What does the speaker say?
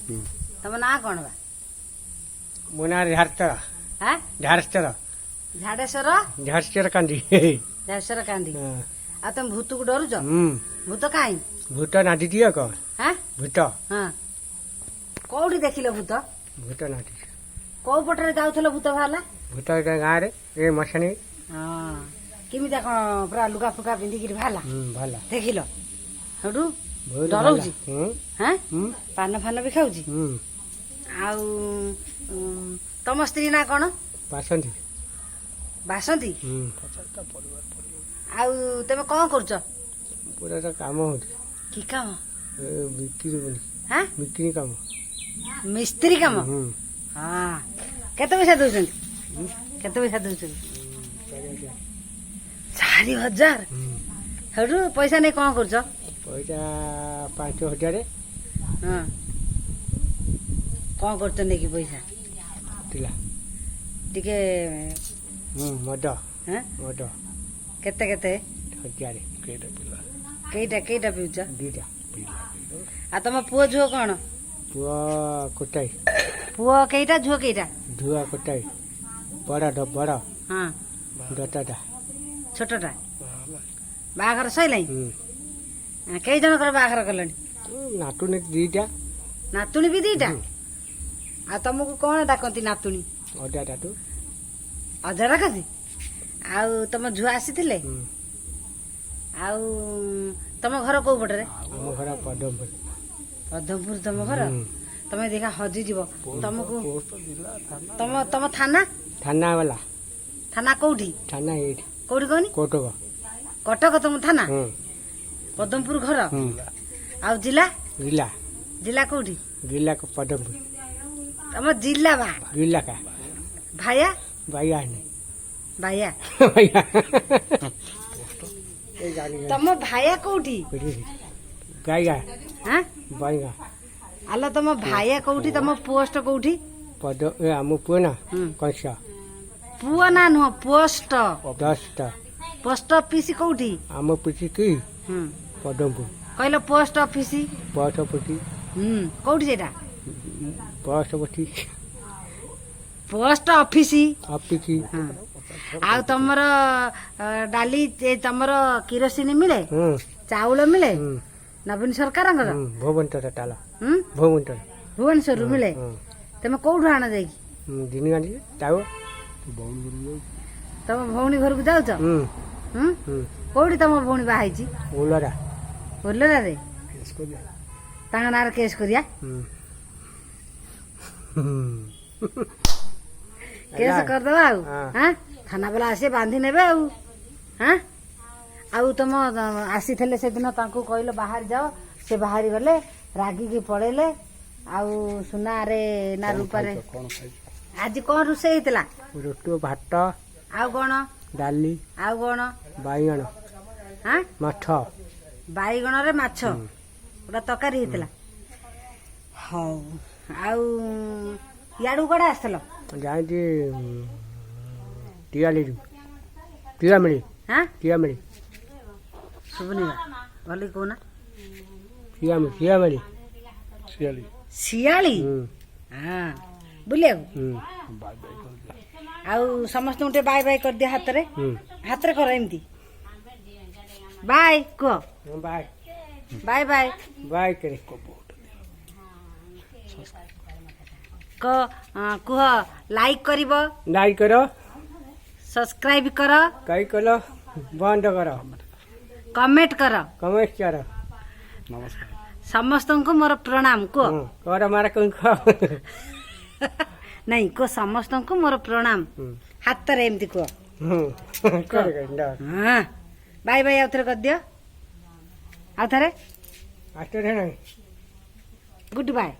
ତମ ନାଁ କଣ ବା? ମୋ ନାଁ ଝାରଚର। ହାଁ? ଝାରଚର। ଝାଡେଶ୍ୱର। ଝାରଚର କାନ୍ଦି। ଝାଡେଶ୍ୱର କାନ୍ଦି। ଆଉ ତମେ ଭୂତକୁ ଡରୁଛ? ହୁଁ। ଭୂତ କାଇଁ? ଭୂତ ନାଚି ଦିଅ କଣ? ହାଁ? ଭୂତ। ହଁ, କୋଉଠି ଦେଖିଲ ଭୂତ? ଭୂତ ନାଚି। କୋଉ ପଟରେ ଯାଉଥିଲ, ଭୂତ ବାହାରିଲା? ଭୂତ ଗାଁରେ ଏ ମଶାଣି। ହଁ, କେମିତିଆ କଣ, ପୁରା ଲୁଗା ଫୁଗା ପିନ୍ଧିକିରି ବାହାରିଲା? ଭଲ। ଦେଖିଲ, ସେଠୁ ବହୁତ। ଡରଉଛି? ହୁଁ। ହାଁ? ହୁଁ। ପାନ ଫାନ ବି ଖାଉଛି? ହୁଁ। ଆଉ ତମ ସ୍ତ୍ରୀ ନା କଣ? ବାସନ୍ତି। ବାସନ୍ତୀ? ହୁଁ। ଆଉ ତମେ କଣ କରୁଛ? ପୁରା ତ କାମ ହଉଛି। କି କାମ? ଏ ବିକ୍ରି ବୋଲି। ହାଁ? ବିକ୍ରି କାମ। ମିସ୍ତ୍ରୀ କାମ? ହୁଁ। ହଁ, କେତେ ପଇସା ଦଉଛନ୍ତି? କେତେ ପଇସା ଦଉଛନ୍ତି? 4000। 4000? ହୁଁ। ସେଠୁ ପଇସା ନେଇ କଣ କରୁଛ? ପଇସା 5000। ହଁ, କଣ କରୁଛ ନେଇକି ପଇସା? ଥିଲା। ଟିକେ। ହୁଁ, ମଦ। ହଁ? ମଦ। କେତେ କେତେ? 1000। କେଇଟା କେଇଟା ପିଉଛ? 2ଟା। ଆଉ ତମ ପୁଅ ଝିଅ କଣ? ପୁଅ ଗୋଟାଏ। ପୁଅ କେଇଟା, ଝିଅ କେଇଟା? ଝୁଆ ଗୋଟାଏ, ବଡ଼ ବଡ଼। 10ଟା। ଛୋଟଟା ବାହାଘର ସଇଲାଣି? ହୁଁ। କେଇ ଜଣଙ୍କର ବାହାଘର କଲେଣି? ନାତୁଣୀ 2ଟା। ନାତୁଣୀ ବି 2ଟା? ଆଉ ତମକୁ କଣ ଡାକନ୍ତି ନାତୁଣୀ? ଅଜା ଡାକୁ। ଅଜା ଡାକନ୍ତି। ଆଉ ତମ ଝିଅ ଆସିଥିଲେ? ହୁଁ। ଆଉ ତମ ଘର କୋଉ ପଟରେ? ଆମ ଘର ପଦମପୁର। ପଦ୍ମପୁର ତମ ଘର? ହୁଁ। ତମେ ଦେଖା ହଜିଯିବ ତମକୁ। ତମ ତମ ଥାନା? ଥାନା ବାଲା। ଥାନା କୋଉଠି? ଥାନା ଏଇଠି। କୋଉଠି କହନି? କଟକ। କଟକ ତମ ଥାନା? ହୁଁ। ପଦ୍ମପୁର ଘର? ହୁଁ। ଆଉ ଜିଲ୍ଲା? ଜିଲ୍ଲା। ଜିଲ୍ଲା କୋଉଠି? ଜିଲ୍ଲା ପଦମପୁର। ତମ ଜିଲ୍ଲା ବା? ଜିଲ୍ଲା କା ଭାୟା। ବାଇଆ ନାହିଁ। ଭାୟା। ବାଇଆ। ତମ ଭାୟା କୋଉଠି? ଗାଇଗା। ହାଁ? ବାଇଗା। ଆଲୋ, ତମ ଭାୟା କୋଉଠି? ତମ ପୋଷ୍ଟ କୋଉଠି? ପଦ ଏ ଆମ ପୁଅ ନା? ହୁଁ। କଂସ। ପୁଅ ନା ନୁହଁ, ପୋଷ୍ଟ। 10ଟା। ପୋଷ୍ଟ ଅଫିସ କୋଉଠି? ଆମ ପିଠି କି? ହୁଁ। ପଦମପୁର। କହିଲ ପୋଷ୍ଟ ଅଫିସ। ବସ ପଠି। ହୁଁ, କୋଉଠି ସେଇଟା? ବସ ପଠି। Post office. Office. ହଁ। ଆଉ ତମର ଡାଲି ତମର କିରୋସିନି ମିଳେ? ହୁଁ। ଚାଉଳ ମିଳେ? ହୁଁ। ନବୀନ ସରକାରଙ୍କର? ହୁଁ, ଭୁବନେଶ୍ୱର ତାଲ। ହୁଁ? ଭୁବନେଶ୍ୱର। ଭୁବନେଶ୍ୱରରୁ ମିଳେ? ହୁଁ। ତମେ କୋଉଠୁ ଆଣ ଯାଇକି? ଦିନ ଆଣି ଚାଉଳ। ତମ ଭଉଣୀ ଘରକୁ ଯାଉଛ? ହୁଁ। ହୁଁ? ହୁଁ। କୋଉଠି ତମ ଭଉଣୀ ବାହା ହେଇଛି? ଉଲରା। ଉଲରାରେ। ତାଙ୍କ ନାଁରେ କେସ୍ କରିବା। ହୁଁ। କେସ୍ କରିଦବା ଆଉ। ହଁ। ହଁ, ଥାନା ବାଲା ଆସିବେ, ବାନ୍ଧି ନେବେ ଆଉ। ହଁ, ଆଉ ତମ ଆସିଥିଲେ ସେଦିନ, ତାଙ୍କୁ କହିଲ ବାହାରି ଯାଅ, ସେ ବାହାରି ଗଲେ, ରାଗିକି ପଳେଇଲେ। ଆଉ ସୁନାରେ ନା ରୂପାରେ ଆଜି କଣ ରୋଷେଇ ହେଇଥିଲା? ରୁଟି, ଭାତ। ଆଉ କଣ? ଡାଲି। ଆଉ କଣ? ବାଇଗଣ। ହାଁ? ମାଛ। ବାଇଗଣରେ ମାଛ ଗୋଟେ ତରକାରୀ ହେଇଥିଲା। ହଉ, ଆଉ ଇଆଡକୁ କୁଆଡେ ଆସିଥିଲ? ଯାଇକି ଟିଆଳିରୁ ଟିଆମିଳି। ହାଁ? ଟିଆମିଳି। ଶୁଭୁନି ବା, ଭଲ କି କହୁନା। ଟିଆମିଳି, ଟିଆମିଳି। ଶିଆଳି? ହୁଁ। ହଁ, ବୁଲିବାକୁ? ହୁଁ। ଆଉ ସମସ୍ତଙ୍କୁ ଟିକେ ବାଏ ବାଏ କରିଦିଅ ହାତରେ। ହୁଁ। ହାତରେ କର ଏମିତି, ବାଏ କୁହ। ବାଏ। Bye bye. ବାଏ କରେ। କୁହ, ଲାଇକ୍ କରିବ। ଲାଇକ୍ କର। ସବସ୍କ୍ରାଇବ କର। କାଇ କଲ ବନ୍ଦ କର। କମେଣ୍ଟ କର। କମେଣ୍ଟ କର। ସମସ୍ତଙ୍କୁ ମୋର ପ୍ରଣାମ କୁହ। କର ମାର କଣ? ନାଇଁ, କୁହ, ସମସ୍ତଙ୍କୁ ମୋର ପ୍ରଣାମ। ହାତରେ ଏମିତି କୁହ। କର। ହଁ, ବାଏ ବାଏ ଆଉ ଥରେ କରିଦିଅ, ଆଉ ଥରେ। ଆଶ୍ଚର୍ଯ୍ୟ ନାହିଁ। Good bye.